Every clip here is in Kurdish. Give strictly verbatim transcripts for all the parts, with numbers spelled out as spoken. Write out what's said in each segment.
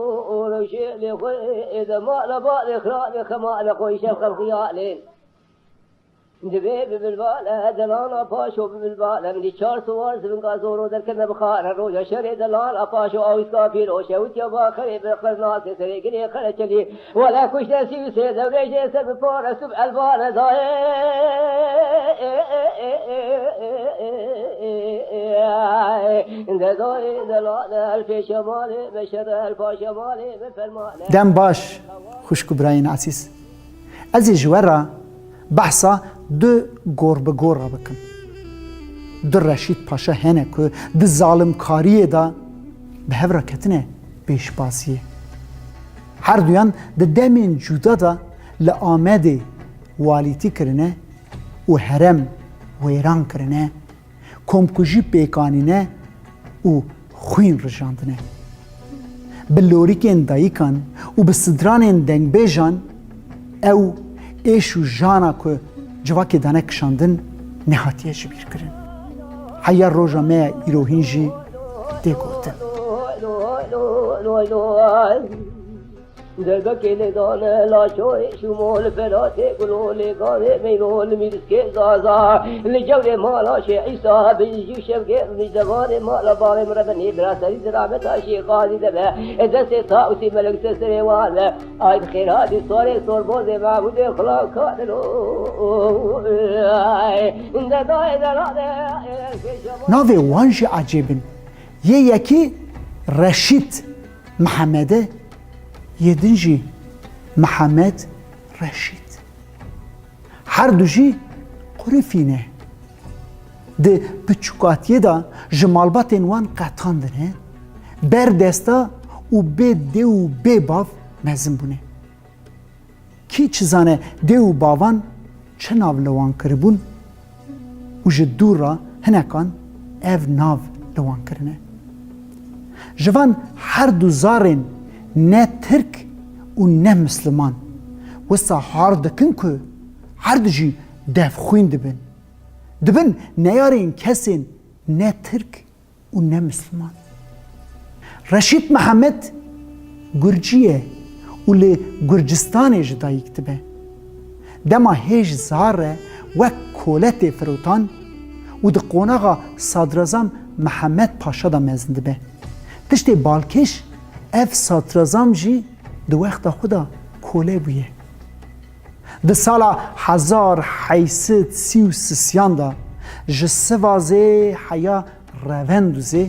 Û, û, rewşê lê xwe, ê, de mala balê xirabê xemalê xwe, îşev xem xiyalê. Divê bi bilbale, delala paşo bi bilbale, min dî çar siwar zivinga zoro derkevne bi xare, roja şerê delala paşo awîska pîroşe, witiya baxerê bi xernasê serê girê xereçelî, wele kuşte sî û sê dewrêjê ser bi pare sib elbane dayê. De dayê delale, el pêşe malê, meşere el paşe malê, bi fermane. Dem baş, xwişk û birayên ezîz. Ez ê ji we re behsa du gor bi gor re bikim. Du Reşîd Paşa hene ku di zalimkariyê de bi hev re ketine pêşbaziyê. Her duyan di demên cuda de li Amedê walîtî kirine û herem wêran kirine, komkujî pêk anîne û xwîn rijandine. Bi lorîkên dayikan û bi sidranên dengbêjan ew êş û jana ku civakê dane kişandin nehatiye jibîrkirin. Heya roja me ya îro hîn jî tê gotin. Derbekê lê dane laşoyê şûmo li Feratê gulo lê gavê meyno li mîriskê zaza. Li cewrê mala Şê Îsa bin jî şevgê li devanê mala bavê min re benê bira serî di rahmeta Şê Qazî de be. E destê ta û sî melek ser serê wan be. Ay bi xêra dî sorê sorbozê Mahmûdê xula katilo. De dayê de rade. Navê wan jî ecêb in. Yê yekî Reşîd Mihemed e, yê din jî Mihemed Reşîd. Her du jî qurifî ne. Di piçûkatiyê de ji malbatên wan qetandine, ber desta û bê dê û bê bav mezin bûne. Kî çi zane dê û bavan çi nav li wan kiribûn û ji dûr re hinekan ev nav li wan kirine. Ji van her du zarên ne Tirk û ne Misliman wisa har dikin ku her du jî devxwîn dibin. Dibin neyarên kesên ne Tirk û ne Misliman. Reşîd Mihemed Gurcî ye û li Gurcistanê ji dayik dibe. Dema hêj zar e wek kole tê firotan û di qonaxa Sadrazam Mihemed Paşa de mezin dibe. Tiştê balkêş ev sadrazam jî di wexta xwe de kole bûye. Di sala hezar heyt sed sî û sisiyan de ji Sivazê heya Revendûzê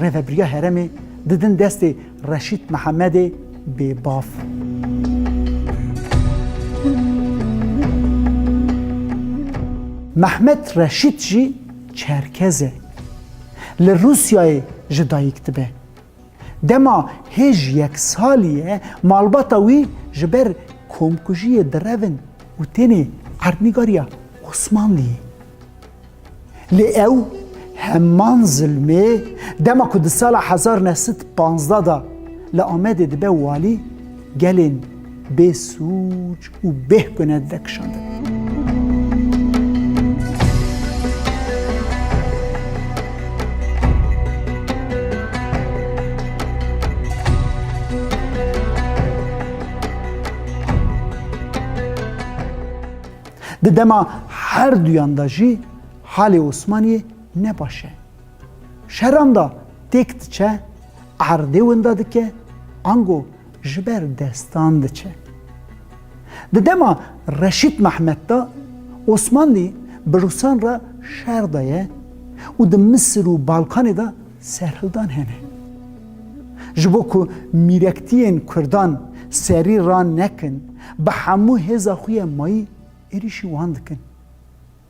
rêvebiriya herêmê didin destê Reşîd Mihemedê Bêbav. Mehmet Reşîd jî Çerkez e. Li Rûsyayê ji dayik dibe. Dema hêj yek salî ye, malbata wî ji ber komkujiyê direvin û tênê erdnîgariya Osmanliyê. Lê ew heman zilmê, dema ku di sala hezar neh sed panzdeh de li Amedê dibe walî, gelên bê sûc û bêhkune dide kişandin. Di dema her duyan de jî halê Osmaniyê ne baş e. Şeran de têk diçe, erdê winda dike, ango ji ber destan diçe. Di dema Reşîd Mehmed de Osmanlî bi Rûsan re şer daye û di Misir û Balkanê de serhildan hene. Ji bo ku mîrektiyên Kurdan serî ranekin, bi hemû hêza xwe ye mayî êrîşî wan dikin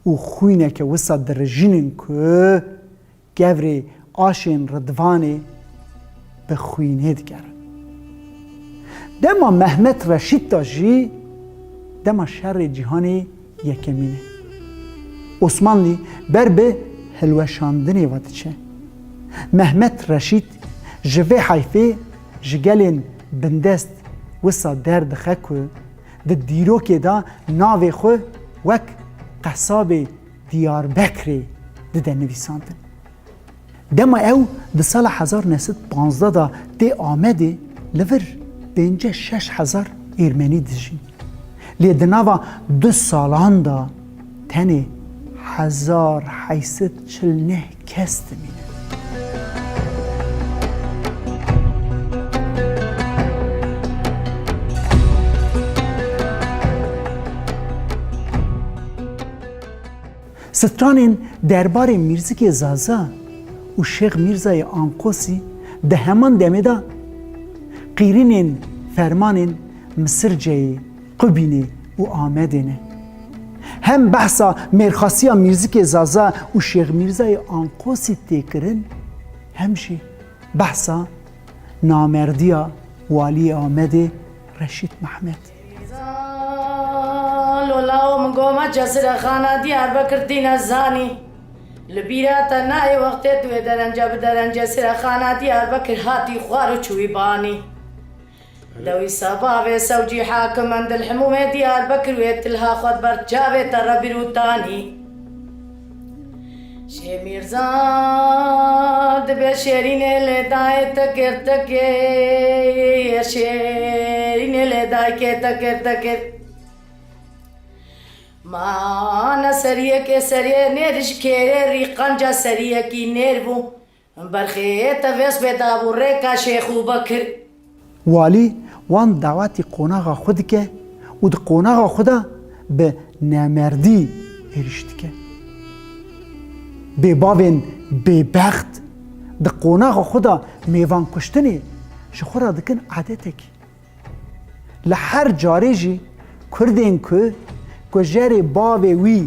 û xwîneke wisa dirijînin ku kevirê aşên Ridvanê bi xwînê digerin. Dema Mehmet Reşîd de jî dema şerê cîhanê yekemîn e. Osmanlî ber bi hilweşandinê ve diçe. Mehmet Reşîd ji vê heyfê ji gelên bindest wisa derdixe ku di dîrokê de navê xwe wek qesabê Diyarbekirê dide nivîsandin. Dema ew di sala hezar neh sed panzdeh de tê Amedê, Li vir pêncî şeş hezar Ermenî dijîn. Lê di nava du salan de tenê hezar heyt sed çil neh kes dimînin. Stranên derbarê Mîrzikê Zaza û Şêx Mîrzayê Anqosî di heman demê de qîrînên fermanên Misirceyê, Qubînê û Amedê ne. Hem behsa mêrxasiya Mîrzikê Zaza û Şêx Mîrzayê Anqosî tê kirin, hem jî behsa namerdiya waliyê Amedê Reşîd Mehmet. Lolawo min goma cesira xana Diyarbekir tîne zanî. Li bîra te nayê wextê tu wê derence bi derence sira xana Diyarbekir hatî xwar û çûyî banî. Lewîsa bavê sewcî hakim endil hemûmê Diyarbekir wê tilha xwe ber çavê te re bîr û tanî. Şê Mîrza dibe şêrînê lê dayê tekir tekir, şêrînê lê dayikê tekir tekir. Ma ne seriyekê seriyê nêr ji kêrê rîqanca seriyekî nêr bû. Berxê te vês bê dabû rêka Şêx û Bekir. Walî wan dawetî qonaxa xwe dike û di qonaxa xwe de bi nemerdî êrîş dike. Bêbavên bêbext di qonaxa xwe de mêvan kuştinê ji xwe re dikin edetekî. Li her carê jî Kurdên ku kujerê bavê wî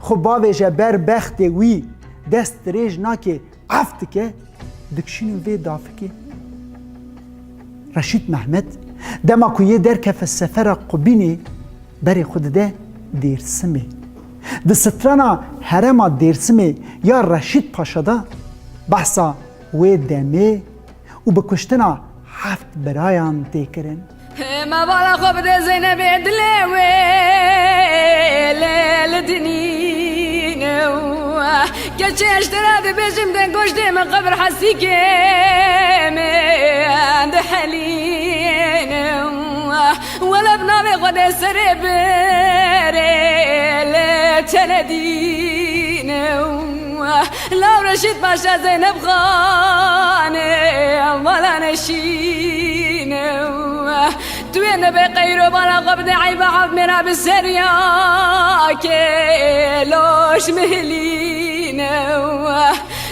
xwe bavêje ber bextê wî, dest dirêj nake, ef dike, dikişînin vê dafikê. Reşîd Mehmet dema ku yê derkeve sefera Qubînê berê xwe dide Dêrsimê. Di strana herêma Dêrsimê ya Reşîd Paşa de behsa wê demê û bi kuştina heft birayan tê kirin. Hema bala xwe bide Zeynebê dilê wê lê li dinîne. Keçê eştera dibêjim de goştê min qebir hesîkê min dihelîne. Wele bi navê Xwedê serê birê lê tenedîne. Law Reşîd Paşa Zeyneb Xanê, vala neşîne. Tu yê nebe qeyro bala xwe bide eyba heft mêra bi seriya kê loş mihlîne.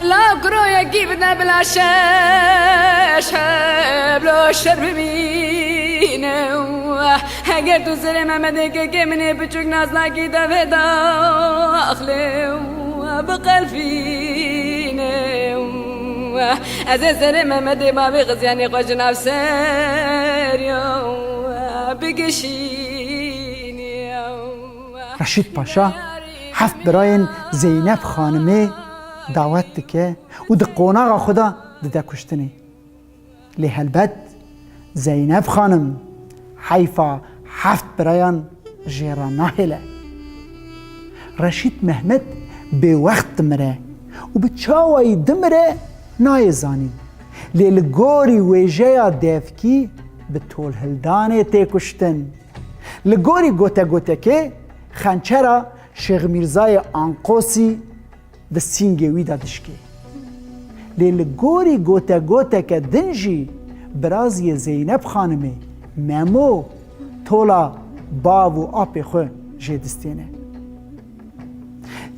Law kuro yekî bide bila şeş heblo şer bimîne. Heger tu serê Mehmedê kekê min ê biçûk naznakî devê daxlê biqelfîne. Ez ê serê Mehmedê bavê xiziyanê xwe ji nav serê bigişîne. Reşîd Paşa heft birayên Zeynep Xanimê dawet dike û di qonaxa xwe de dide kuştinê. Lê helbet Zeynep Xanim heyfa heft birayan jê re nahêle. Reşîd Mehmet bêwext dimire û bi çawayî dimire nayê zanîn. Lê li gorî wêjeya devkî bi tolhildanê tê kuştin. Li gorî gotegotekê xençera Şêx Mîrzayê Anqosî di sîngê wî de dişkê. Lê li gorî gotegoteke din jî biraziyê Zeynep Xanimê, Memo, tola bav û apê xwe jê distêne.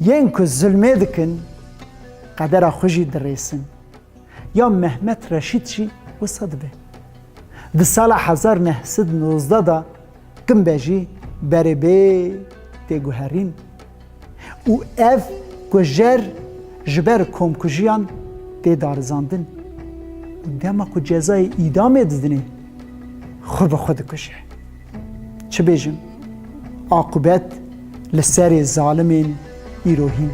Yên ku zulmê dikin, qedera xwe jî dirêsin. Ya Mehmet Reşîd jî wisa dibe. Di sala hezar neh sed nozdeh de Kimbe jî berê bê tê guherîn û ev kujer ji ber komkujiyan tê darizandin. Dema ku cezayê îdamê didinê, xwe bi xwe dikuje. Çi bêjim? Aqûbet li serê zalimên îro hîn